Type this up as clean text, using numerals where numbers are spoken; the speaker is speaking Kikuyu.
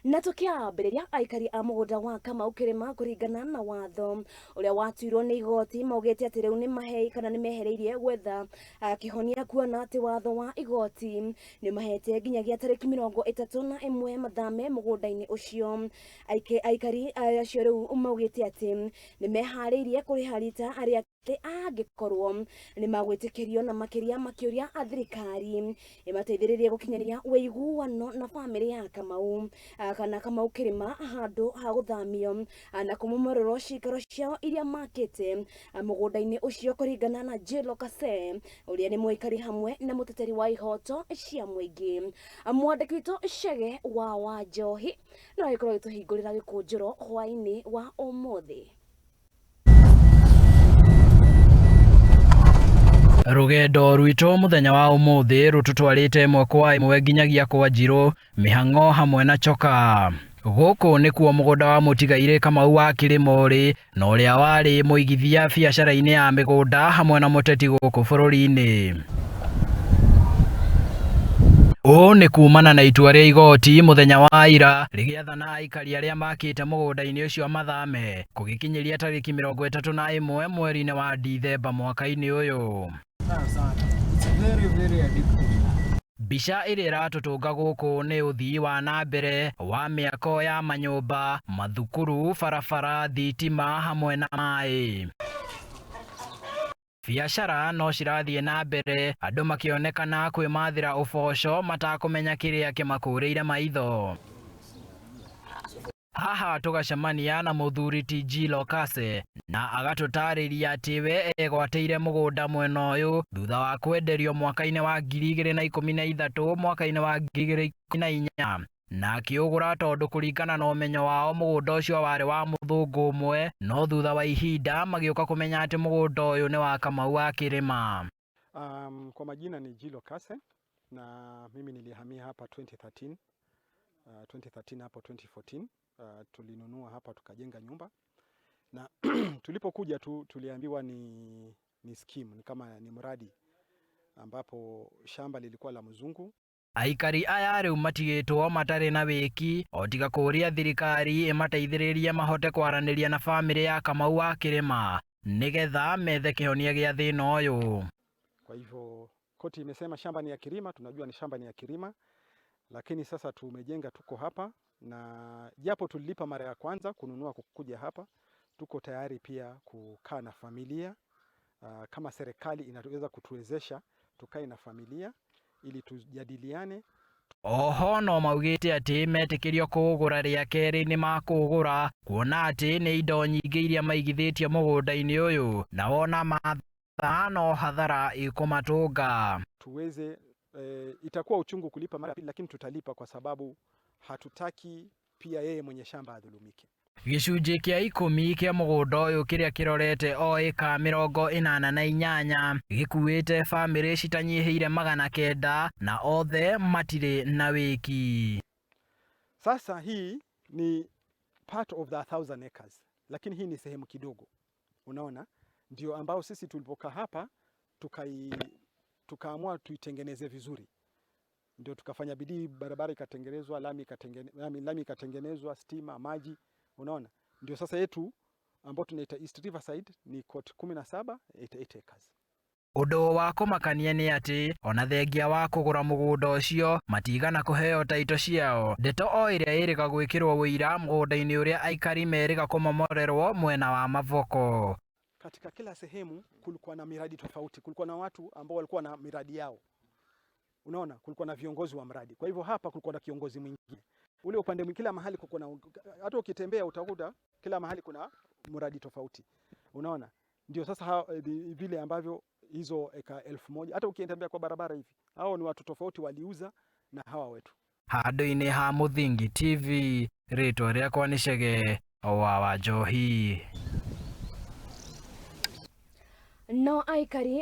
Na tũkĩambĩrĩria, aikari a mũgũnda wa Kamau Kĩrĩma, kũringana na watho ũrĩa watuirwo nĩ igoti, maugĩte atĩ rĩu nĩ mahei kana nĩ mehereirie gwetha kĩhonia, kuona atĩ watho wa igoti nĩ mahete nginyagia tarĩki 31 mathame mũgũnda-inĩ ũcio. Aikari acio rĩu maugĩte atĩ nĩ meharĩirie kũrĩha rita arĩa angĩkorwo nĩ magwĩtĩkĩrio, na makĩria makĩũria thirikari ĩmateithĩrĩrie gũkinyanĩria ũiguano na bamĩrĩ ya Kamau kana Kamau Kĩrĩma handũ ha gũthamio na kũmomorerwo cikaro ciao iria makĩte mũgũnda-inĩ ũcio. Kũringana na Jelo Kase, ũrĩa nĩ mũikari hamwe na mũteteri wa ihoto cia mũingĩ, mwandĩki witũ Chege wa Wanjohi no agĩkorwo agĩtũhingũrĩra gĩkũnjũro hwaĩ-inĩ wa ũmũthĩ. Rũgendo rwitũ mũthenya wa ũmũthĩ rũtũtwarĩte ĩmwe kwa ĩmwe nginyagia kwa Njirũ, mĩhang'o hamwe na Choka. Gũkũ nĩkuo mũgũnda wa mũtigairĩ Kamau wa Kĩrĩma ũrĩ, na ũrĩa warĩ mũigithia biacara-inĩ ya mĩgũnda hamwe na mũteti gũkũ bũrũri-inĩ. Ũũ nĩ kumana na itua rĩa igoti mũthenya wa ira rĩgĩathana aikari arĩa makĩte mũgũnda-inĩ ũcio mathame kũgĩkinyĩria tarĩki 31 mweri-inĩ wa Dithemba mwaka-inĩ ũyũ. Mbica ĩrĩa ĩratũtũnga gũkũ nĩ ũthii wa na mbere wa mĩako ya manyũmba, mathukuru, barabara, thitima hamwe na maĩ. Biacara no cirathiĩ na mbere, andũ makĩonekana kwĩmathĩra ũboco matakũmenya kĩrĩa kĩmakũrĩire maitho. Haha tũgacemania na mũthuri TG Lokase na agatũtarĩria atĩ we egwatĩire mũgũnda mwena ũyũ thutha wa kwenderio mwaka-inĩ wa 2013, mwaka-inĩ wa 2014, na akĩũgũra tondũ kũringana na ũmenyo wao mũgũnda ũcio warĩ wa mũthũngũ ũmwe, no thutha wa ihinda magĩũka kũmenya atĩ mũgũnda ũyũ nĩ wa Kamau wa Kĩrĩma. Kwa majina ni Jilo Kase na mimi nilihamia hapa 2013. 2013 hapo 2014 tulinunua hapa tukajenga nyumba, na tulipokuja tu tuliambiwa ni scheme, ni kama ni mradi ambapo shamba lilikuwa la mzungu. Aikari aya rĩu matigĩtwo matarĩ na wĩki o tiga kũũria thirikari ĩmateithĩrĩrie mahote kwaranĩria na bamĩrĩ ya Kamau wa Kĩrĩma nĩgetha methe kĩhonia gĩa thĩna ũyũ. Kwa hivyo koti imesema shamba ni ya Kirima, tunajua ni shamba ni ya Kirima, lakini sasa tumejenga, tuko hapa, na japo tulilipa mara ya kwanza kununua kukuja hapa, tuko tayari pia kukaa na familia. Kama serikali inaweza kutuwezesha tukae na familia ili tujadiliane. Oho no maugĩte atĩ metĩkĩrio kũũgũra rĩa kerĩ nĩ makũũgũra, kuona atĩ nĩ indo nyingĩ iria maigithĩtie mũgũnda-inĩ ũyũ, na wona mathaa no hathara ĩkũmatũnga. Tuweze itakuwa uchungu kulipa mara pili, lakini tutalipa kwa sababu hatutaki pia yeye mwenye shamba adhulumike. Gĩcunjĩ kĩa 10 kĩa mũgũnda ũyũ kĩrĩa kĩrorete o ĩka 88 gĩkuĩte bamĩrĩ citanyihĩire 900 na othe matirĩ na wĩki. Sasa hii ni part of the 1000 acres, lakini hii ni sehemu kidogo, unaona, ndio ambao sisi tulipokaa hapa tukaamua tuitengeneze vizuri, ndio tukafanya bidii, barabara ikatengenezwa, lami ikatengenezwa, stima, maji, unaona, ndio sasa yetu ambao tunaita East Riverside ni plot 17 88 acres. Ũndũ wa kũmakania nĩ atĩ ona thengia wa kũgũra mũgũnda ũcio matigana kũheo taito ciao, ndeto o ĩrĩa ĩrĩga gwĩkĩrwo ũira mũgũnda-inĩ ũrĩa aikari merĩga kũmomorerwo mwena wa Mavoko. Katika kila sehemu kulikuwa na miradi tofauti, kulikuwa na watu ambao walikuwa na miradi yao, unaona, kulikuwa na viongozi wa mradi. Kwa hivyo hapa kulikuwa na kiongozi mwingine, ule upande mwingine, kila mahali kulikuwa na, hata ukitembea utakuta kila mahali kuna mradi tofauti, unaona. Ndio sasa vile ambavyo hizo eka 1000, hata ukitembea kwa barabara hivi, hao ni watu tofauti waliuza na hawa wetu. Handũ-inĩ ha Mũthingi TV, rĩtwa rĩakwa nĩ Chege wa Wanjohi. No aikari